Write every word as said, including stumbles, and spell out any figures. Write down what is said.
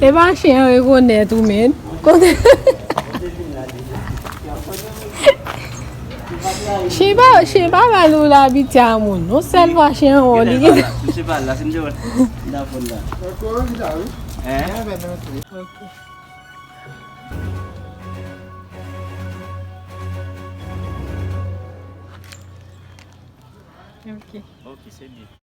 E pa chen an rekonèt ou, men. Chen pa, chen pa ba nou labitye a moun. Yon sèl fwa chen an wè li. Misye pa la, misye pa la, se misye wè. Nan fòn la. Hein? Ok. Ok. Ok, se byen.